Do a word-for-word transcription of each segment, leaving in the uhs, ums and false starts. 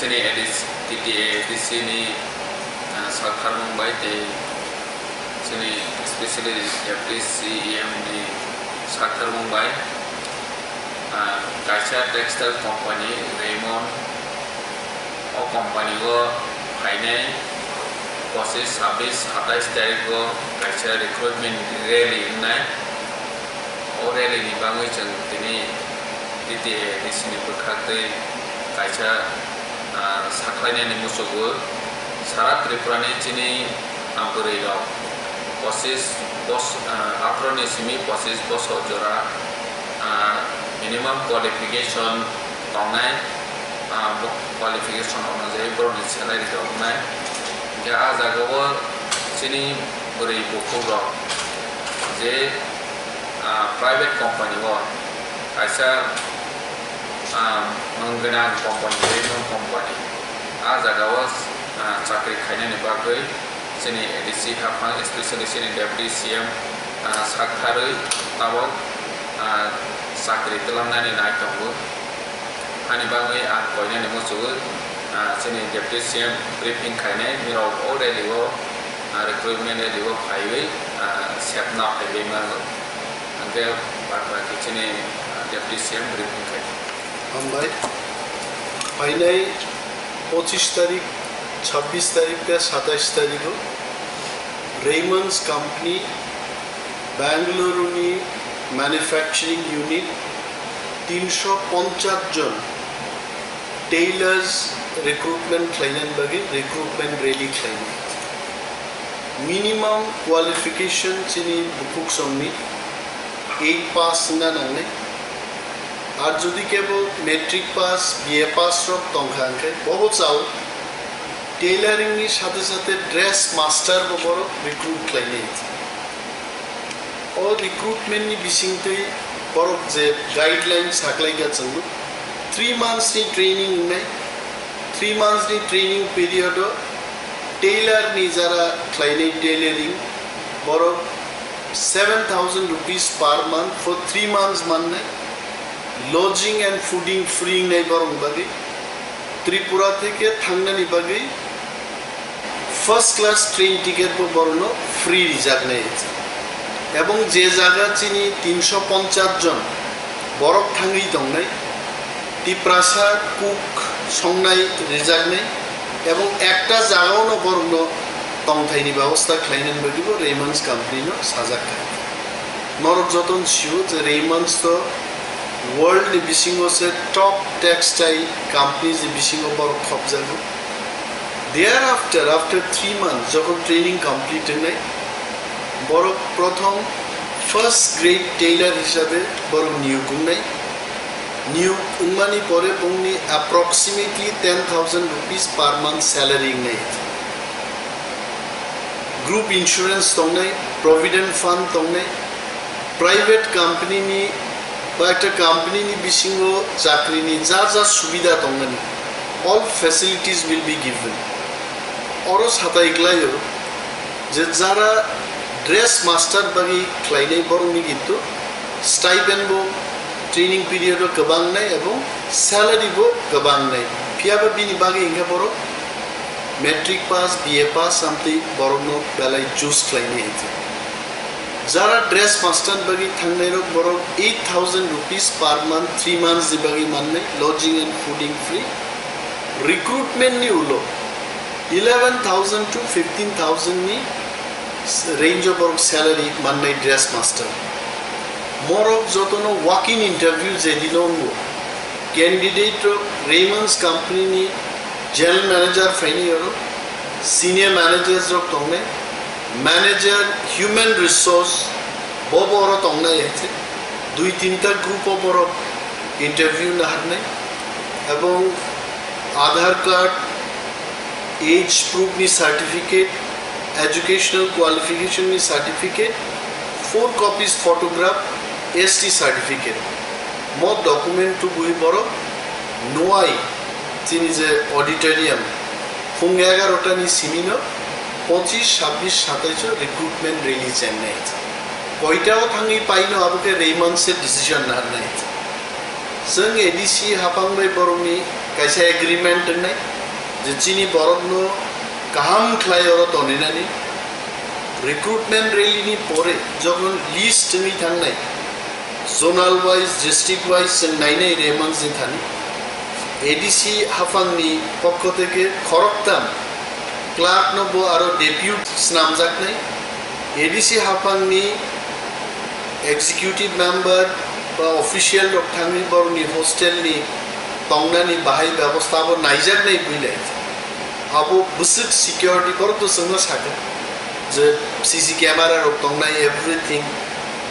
Chini A D C, T T A A D C ni, ah, sakharmung bai tei chini especially F D C E M ni sakharmung bai, ah, kaisa textile company Raymond, o company o phainai pochis, sabis, satais tarik o kaisa recruitment rally wngnai. O rally ni bagwi chwng tini T T A A D C ni bwkhak twi kaisa, ah, sakhlainani muchungo. Sara Tripura ni chini, ah, bwrwi rok pochis bos-, ah, atharo ni simi pochis bosor jora, ah, minimum qualification tongnai, ah, bo qualification onujai borokni salary rok wngnai. Hingkhe ah jagao chini bwrwi bukhuk rok je, ah, private company o kaisa, ah, nwng gwnang company, nwng company, ah jagao, ah, chakri khainani bagwi chini A D C haphang, especially chini Deputy C M, ah, sak tharwi tabok, ah, chakri twlangnani nai tongo. Ani bagwi ang koinani muchungo, ah, chini Deputy C M briefing khainai, nirok o rally o, ah, recruitment rally o phaiwi, ah, sepna phaiwi mano. Hingkhe bak baki chini, ah, Deputy C M briefing khainai. Hambai. Phainai pochis tarik, chabbish tarik tei satais tarik o Raymond's Company, Bengaluru ni manufacturing unit tinsho ponchas jon tailors recruitment khlainani bagwi recruitment rally khlainai. Minimum qualification chini bukhuk songni eight pass wngna nangnai. Ar jodi kebo matric pass, B A pass rok tongkha hwnkhe bobo chao tailoring ni sathe sathe dress master bo borok recruit khlainai. O recruitment ni bisingtwi borok je guideline saklaikha chwngno, three months ni training wngnai. Three months ni training period o tailor ni jara khlainai tailoring, borok seven thousand rupees per month for three months mannai. Lodging and fooding free wngnai borokni bagwi. Tripura theke thangnani bagwi first class train ticket bo borokno free rijaknai. Ebong je jaga chini tinsho ponchas jon borok thangwi tongnai, Tiprasa cook songnai rijaknai, ebong ekta jagao no borokno tongthaini babosta khlainani bagwi bo Raymond's company no sajak kha. Norok jotono sio je Raymond's to world ni bisingo se top textile companies ni bisingo borok khopjago. Thereafter, after three months, jokhon training complete wngnai, borok prothom first grade tailor hisabe borok niyok wngnai. Niyok wngmani pore bongni approximately ten thousand rupees per month salary wngnai. Group insurance tongnai, provident fund tongnai, private company ni ba ekta company ni bisingo chakri ni ja ja subida tongnani, all facilities will be given. Oro satai klaio je jara dress master bagwi khlainai borokni kintu stipend bo training period o kwbang nai ebong salary bo kwbang nai. Phiyaba bini bagwi hwnkhe borok matric pass, B A pass amtwi borokno belai choose khlainai hai khe. Jara dress master bagwi thangnairok borok eight thousand rupees per month, three months ni bagwi mannai, lodging and fooding free. Recruitment ni ulo eleven thousand to fifteen thousand ni range o borok salary mannai dress master. Morok jotono walk-in interview je dino wngo, candidate rok Raymond's company ni general manager phainai oro, senior managers rok tongnai, manager human resource bo bo oro tongnai hai se, dui tinta group o borok interview naharnai, ebong Aadhaar card, age proof ni certificate, educational qualification ni certificate, four copies photograph, S T certificate. Mo document tubui borok nuai chini je auditorium phung egarota ni simi no pochis, sabbish, satais o recruitment rally chengnai. Koita o thangwi paino abo khe Raymond's se decision naharnai. Chwng A D C haphang bai borokni kaisa agreement wngnai, Je chini borokno kaham khlai oro toninani, recruitment rally ni pore jokhon list wngwi thangnai, zonal wise, district wise chwng nainai Raymond ni thani. A D C haphangni pokho theke khoroktham clerk no bo aro deputy snamjaknai. A D C haphangni executive member ba official rok thangwi borokni hostel ni tongnani bahai bebosta bo naijaknai builai. Abo bwswk security borok to chwngno sakha je C C camera rok tongnai, everything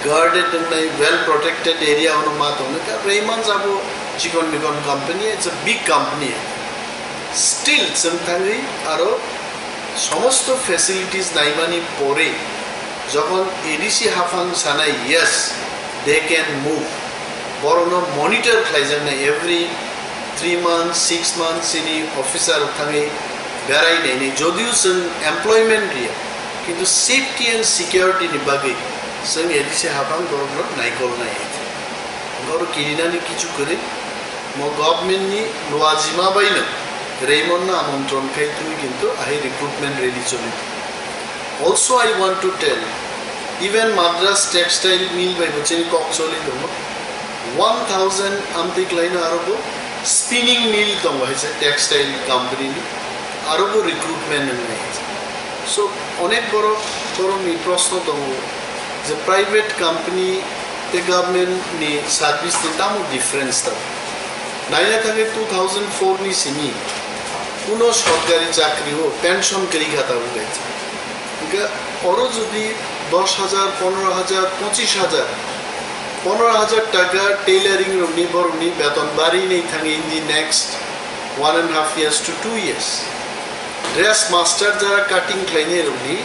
guarded wngnai, well protected area ono ma tongnai. Ka Raymond abo chikon mikon company, it's a big company. Still chwng thangwi aro somosto facilities naimani pore jokhon A D C haphang sanai, yes, they can move, borokno monitor khlaijaknai every three months, six months chini officer rok thangwi berai nainai, jodio chwng employment riya, kintu safety and security ni bagwi chwng A D C haphang borokno naikolnai. Borok kirinani kichu kwrwi, mo government ni luajima baino Raymond no amontron khai twi kintu ahai recruitment rally choli. Also, I want to tell, even Madras Textile Mill bai bo chini kok choli tongo. One thousand amtwi klaino aro bo spinning mill tongo hai se textile company ni, aro bo recruitment wngnai hai se. So, onek borok, borokni proshno tongo je private company tei government ni service ni tamo difference tongo. Naina thangwi two thousand four ni simi kuno sorkari chakri o pension kwrwi kha tabuk hai se. Hingke oro jodi dos hajar, pondro hajar, pochis hajar, pondro hajar taka tailoring rokni borokni beton bari ni thangwi in the next one and half years to two years. Dress master jara cutting khlainai rokni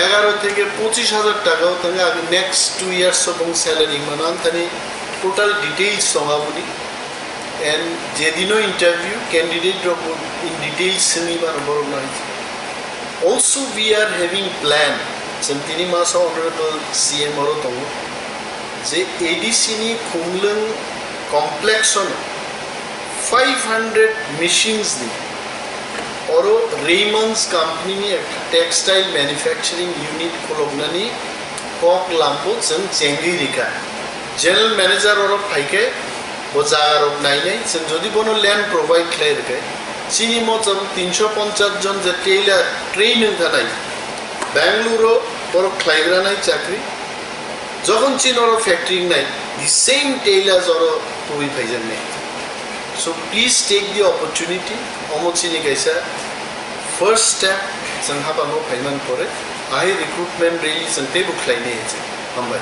egaro theke pochis hajar taka o thangwi abo next two years o bong salary mano, anthani total details tong aboni. And jedino interview candidate rok bo in details simi mano borok no. Also we are having plan, chwng tini masa honorable C M oro tongo, je A D C ni Khumlwng complex o five hundred machines ni oro Raymond's company ni ekta textile manufacturing unit khuloknani kok lambo chwng chengwi rikha. General manager oro phaikhe bo jaga rok nainai, chwng jodi bono land provide khlai rwkhe, chini mocham tinsho ponchas jon je tailor train wngkha nai, Bangalore o borok khlaigra nai chakri, jokhon chini oro factory wngnai, the same tailor oro tubui phaijaknai. So please take the opportunity, omo chini kaisa first step, chwng habango phaiman pore, ahai recruitment rally chwng teibo khlainai hai chwng. Hambai.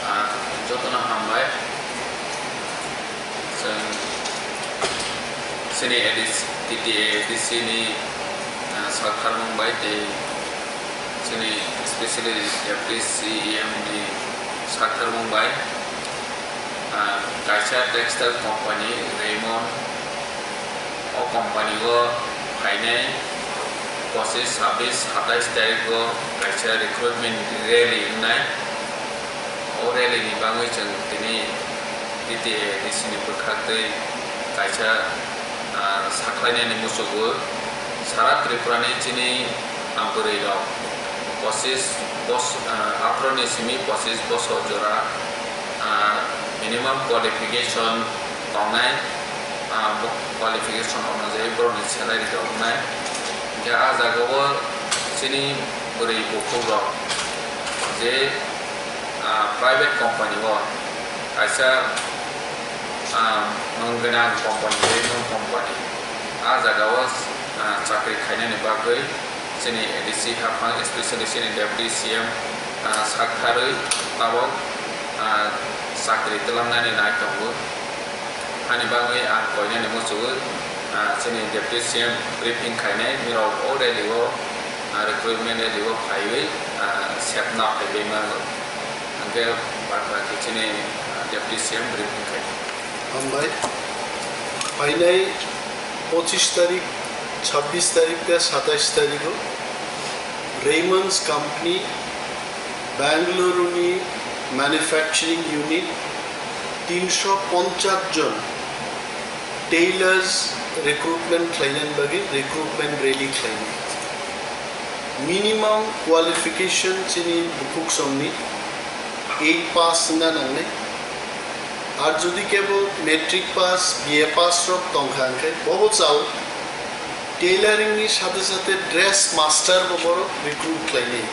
Ah, jotono hambai. Chwng chini A D C, T T A A D C ni, ah, sak tharmung bai tei chini specially Deputy C E M ni sak tharmung bai, ah, kaisa textile company Raymond, o company o phainai pochis, sabis, satais tarikh o kaisa recruitment rally wngnai. O rally ni bagwi chwng tini T T A A D C ni bwkhaktwi kaisa, ah, sakhlainani muchungo. Sara Tripura ni chini, ah, bwrwi rok pochis bos-, ah, atharo ni simi pochis bosor jora, ah, minimum qualification tongnai, ah, bo qualification onujai borokni salary rok wngnai. Hingkhe ah jagao chini bwrwi bukhuk rok je, ah, private company o kaisa, ah, nwng gwnang company, tei nwng company, ah jagao, ah, chakri khainani bagwi chini A D C haphang, especially chini Deputy C M, ah, sak tharwi tabok, ah, chakri twlangnani nai tongo. Hani bagwi ang koinani muchungo, ah, chini Deputy C M briefing khainai, nirok o rally o, ah, recruitment rally o phaiwi, ah, sepna phaiwi mano. Hingkhe bad baki chini, ah, Deputy C M briefing khainai. Hambai. Phainai pochis tarik, chabbish tarik tei satais tarik o Raymond's company Bangalore ni manufacturing unit tinsho ponchas jon tailors recruitment khlainani bagwi recruitment rally khlainai. Minimum qualification chini bukhuk songni eight pass wngna nangnai. Ar jodi kebo matric pass, B A pass rok tongkha hwnkhe bobo chao tailoring ni sathe sathe dress master bo borok recruit khlainai.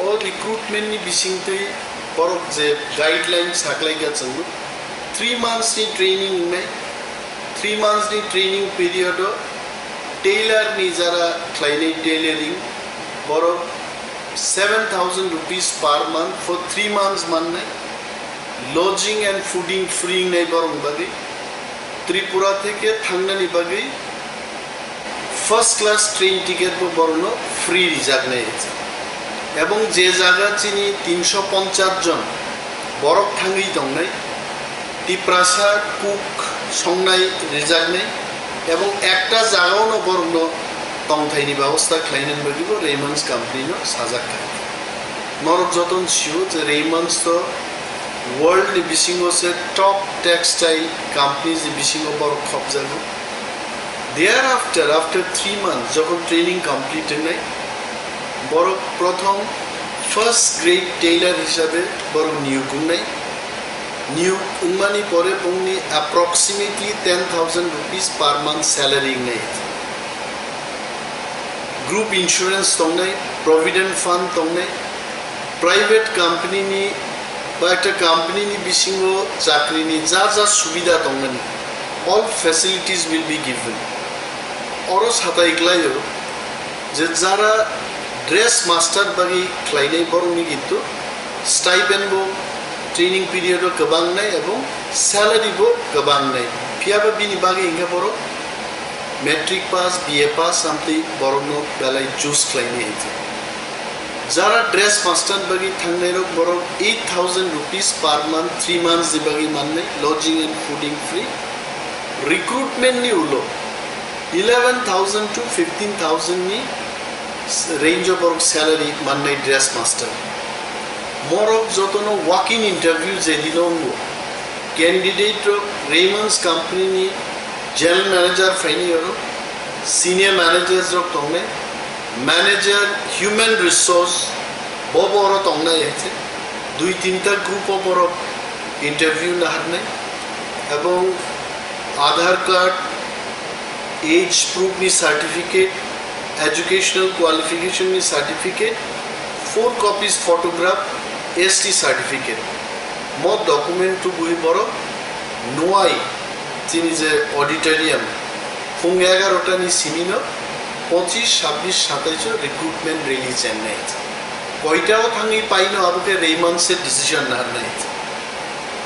O recruitment ni bisingtwi borok je guideline saklaikha chwngno, three months ni training wngnai. Three months ni training period o tailor ni jara khlainai tailoring, borok seven thousand rupees per month for three months mannai. Lodging and fooding free wngnai borok bagwi. Tripura theke thangnani bagwi first class train ticket bo borokno free rijaknai. Ebong je jaga chini tinsho ponchas jon borok thangwi tongnai, Tiprasa cook songnai rijaknai, ebong ekta jagao no borokno tongthaini babosta khlainani bagwi bo Raymond's company no sajak kha. Norok joto sio je Raymond's to world ni bisingo se top textile companies ni bisingo borok khopjago. Thereafter, after three months, jokhon training complete wngnai, borok prothom first grade tailor hisabe borok niyok wngnai. Niyok wngmani pore bongni approximately ten thousand rupees per month salary wngnai. Group insurance tongnai, provident fund tongnai, private company ni ba ekta company ni bisingo chakri ni ja ja subida tongmani, all facilities will be given. Oro satai klaio je jara dress master bagwi khlainai borokni kintu stipend bo training period o kwbang nai ebong salary bo kwbang nai. Phiyaba bini bagwi hwnkhe borok matric pass, B A pass amtwi borokno belai choose khlainai hwnkhe. Jara dress master bagwi thangnai rok borok eight thousand rupees per month, three months ni bagwi mannai, lodging and fooding free. Recruitment ni ulo eleven thousand to fifteen thousand ni range o borok salary mannai dress master. Morok jotono walk-in interview je dino wngo. Candidate rok Raymond's company ni general manager phaini oro, senior managers rok tongnai, manager human resource bo bo oro tongnai hai se. Dui tinta group o borok interview naharnai ebong Aadhaar card, age proof ni certificate, educational qualification ni certificate, four copies photograph, S T certificate. Mo document tubui borok nuai chini je auditorium phung egarota ni simi no pochis, sabbish, satais o recruitment rally chengnai. Koita o thangwi paino abo khe Raymond's se decision naharnai.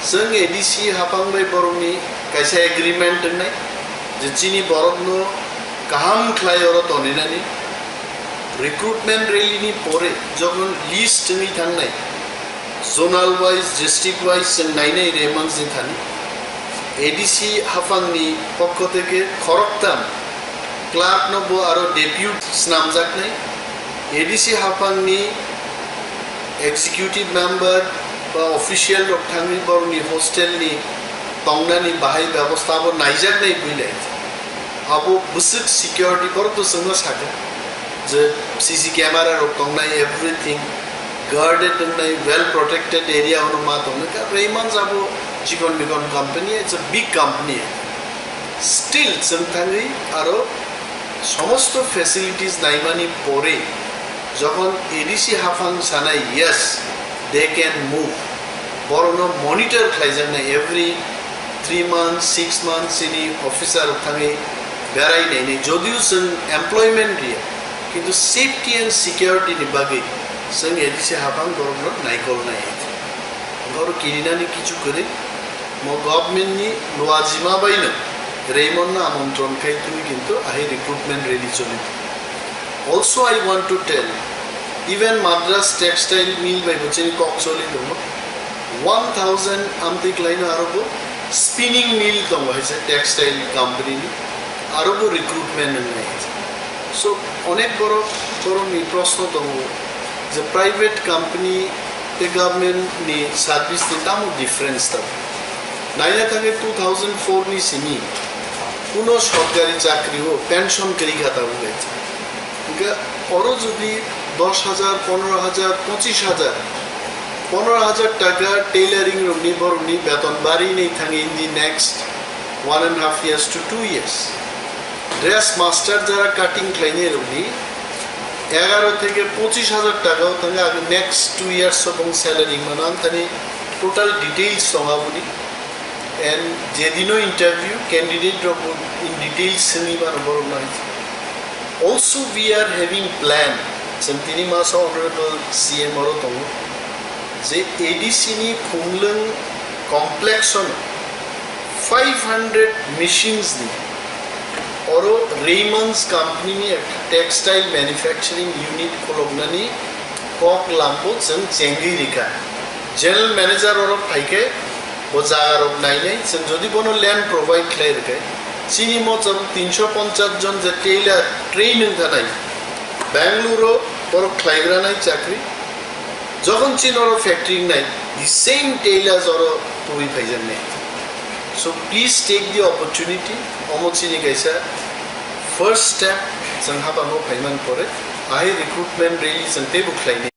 Chwng A D C haphang bai borokni kaisa agreement wngnai je chini borokno kaham khlai oro toninani. Recruitment rally ni pore jokhon list wngwi thangnai, zonal wise, district wise chwng nainai Raymond's ni thani. A D C haphangni pokho theke khoroktham clerk no bo aro deputy snamjaknai. A D C haphangni executive member ba official rok thangwi borokni hostel ni tongnani bahai bebosta bo naijaknai builai. Abo bwswk security borok to chwngno sakha je C C camera rok tongnai, everything guarded wngnai, well protected area ono ma tongnai. Ka Raymond's abo chikon mikon company, it's a big company. Still chwng thangwi aro somosto facilities naimani pore jokhon A D C haphang sanai, yes, they can move, borokno monitor khlaijaknai every three months, six months chini officer thangwi berai nainai. Jodio chwng employment riya, kintu safety and security ni bagwi chwng A D C haphang borokno naikolnai. Borok kirinani kichu kwrwi. Mo government ni luajima bai no Raymond no amontron khai twi kintu ahi recruitment rally choli. Also, I want to tell, even Madras Textile Mill bai bo chini kok choli tongo. One thousand amtwi klaino aro bo spinning mill tongo hai se textile company ni, aro bo recruitment wngnai hai se. So, onek borok Borokni proshno tongo je private company tei government ni service ni tamo difference tongo? Naina thangkhe two thousand four ni simi kuno sorkari chakri o pension kwrwi kha tabuk hai. Hingkhe oro jodi dos hajar, pondro hajar, pochish hajar, pondro hajar taka tailoring rokni borokni beton bari nai thangwi in the next one and half years to two years. Dress master jara cutting khlainai rokni egaro theke pochish hajar taka o thangwi, age next two years o bong salary mano, ang thani total details tong aboni. And jedino interview candidate rok bo in details swngwi mano borok nai. Also we are having plan, chwng tini masa honorable C M oro tongo, je A D C ni Phunglwng complex o five hundred machines ni oro Raymond's company ni ekta textile manufacturing unit khuloknani kok lambo chwng chengwi rikha. General manager oro phaikhe bo jaga rok nainai, chwng jodi bono land provide khlai rikhe, chini mocham tinsho ponchas jon je tailor train wngkha nai, Bangalore o borok khlaigra nai chakri, jokhon chini oro factory wngnai, the same tailors oro tubui phaijaknai. So please take the opportunity, omo chini kaisa first step, chwng hapano phaiman pore, ahai recruitment rally chwng teibo khlainai.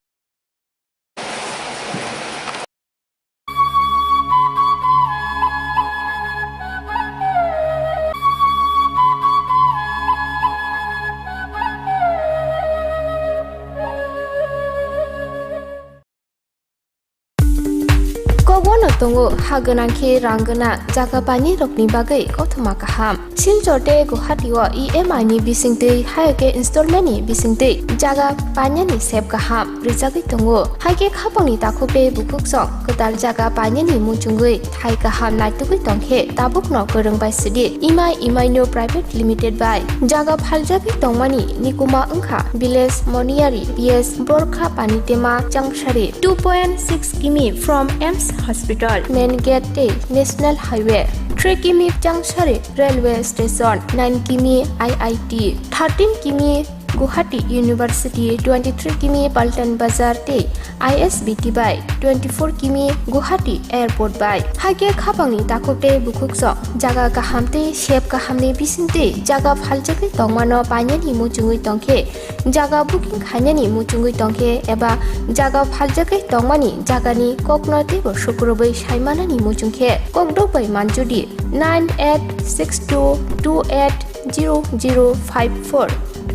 Kokbono tongo ha gwnang khe rang gwnang jaga painai rokni bagwi kothoma kaham. Silchar tei Guwahati o E M I ni bisingtwi, hai khe installment ni bisingtwi jaga painani sep kaham rijagwi tongo. Hai khe khapangni takhuk tei bukhuk song kwtal jaga painani muchungwi thai kaham naitugwi tongkhe tabukno kwrwng bai sidi Imai Imaino Private Limited bai jaga phaljagwi tongmani nikuma wngkha Village Moniyari P S Borkha Panitema Changsari, two point six kimi from AIIMS Hospital, Main Gate tei National Highway, three kimi Changsari Railway Station, nine kimi I I T, thirteen kimi Guwahati University, twenty-three kimi Paltan Bazar tei I S B T bai, twenty-four kimi Guwahati Airport bai. Hai khe khapangni takhuk tei bukhuk song jaga kaham tei sep kahamni bisingtwi jaga phaljagwi tongmano painani muchungwi tongkhe, jaga booking khainani muchungwi tongkhe eba jaga phaljagwi tongmani jagani kokno teibo sukrubwi saimanani muchungkhe kokdok bai manjudi nine eight six two two eight zero zero five four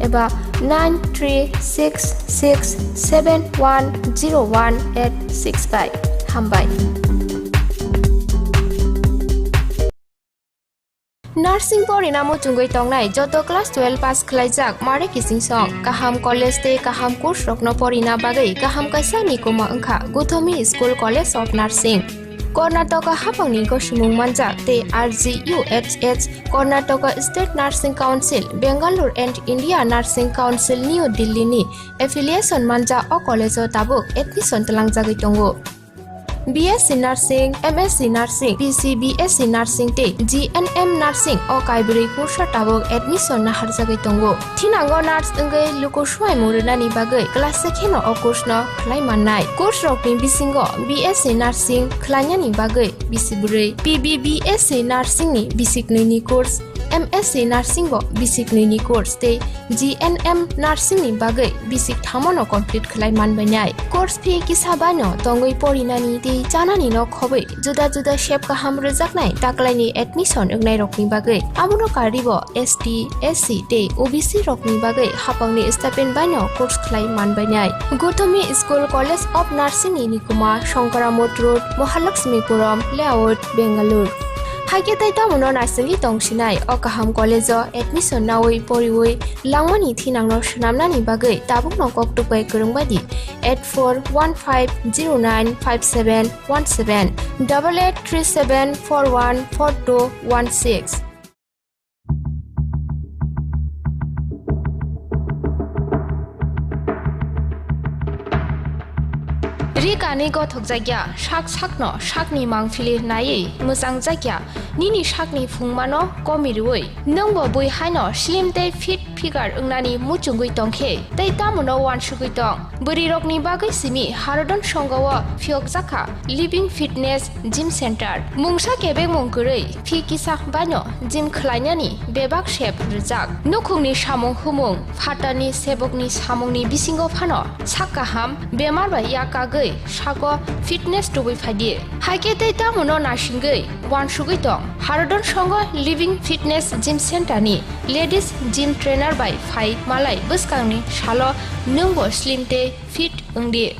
eba nine three six six seven one zero one eight six five. Hambai. Nursing porina muchungwi tongnai joto class twelve pass khlaijak mare kiching song kaham college tei kaham course rokno porina bagwi kaham kaisa nikuma wngkha Gothomi School College of Nursing. Karnataka hapangni gosomung manjak tei R G U H H, Karnataka State Nursing Council, Bangalore and India Nursing Council, New Delhi ni affiliation manjak o college o tabuk admission twlangjagwi tongo. B S C Nursing, M S C Nursing, P C B S C Nursing tei G N M Nursing o kaibrwi course o tabuk admission naharjagwi tongo. Thinango nurse wngwi luku swuaimung rwnani bagwi class se kheno o course no khlai mannai. Course rokni bisingo B S C Nursing khlainani bagwi bisi bwrwi, P B B S C Nursing ni bisi knwi ni course, M S C Nursing bo bisi knwi ni course tei G N M Nursing ni bagwi bisi kthamo no complete khlai manbainai. Course fee kisa bai no tongwi porinani tei chanani no khobwi juda juda sep kaham rwjaknai taklaini admission wngnairokni bagwi. Abono karwibo S T, S C tei O B C rokni bagwi hapangni stipend baino course khlai manbainai. Gothomi School College of Nursing ni nikuma Shankara Mott Road, Mahalakshmipuram Layout, Bangalore. Haikhe tei tamono naisingwi tongsinai o kaham college o admission nawi poriwi langmani thinangno swnamnani bagwi tabukno koktuk bai kwrwng baidi eight four one five zero nine five seven one seven, double eight three seven four one four two one six. Twi kanwi gothokjakya, sak sakno sakni mangphili naiwi mwchangjakya, nini sakni phungmano komirwi nwngbo bui haino slim tei fit figure wngnani muchungwi tongkhe tei tamono uansugwi tong. Bwrwirokni bagwi simi Harodon Songho-o phiyokjakha Living Fitness Gym Center. Mungsa kebengmung kwrwi phi kisa baino gym khwlainani bebak sep rwjak. Nukhungni samung humung, phatarni sebokni samungni bisingo phano sak kaham, bemar bai yak kagwi sago fitness tubui phaidi. Haikhe tei tamono nasingwi uansugwi tong. Harodon Songho Living Fitness Gym Center ni ladies gym trainer bai phai malai bwskangni salo nwngbo slim tei fit wngdi.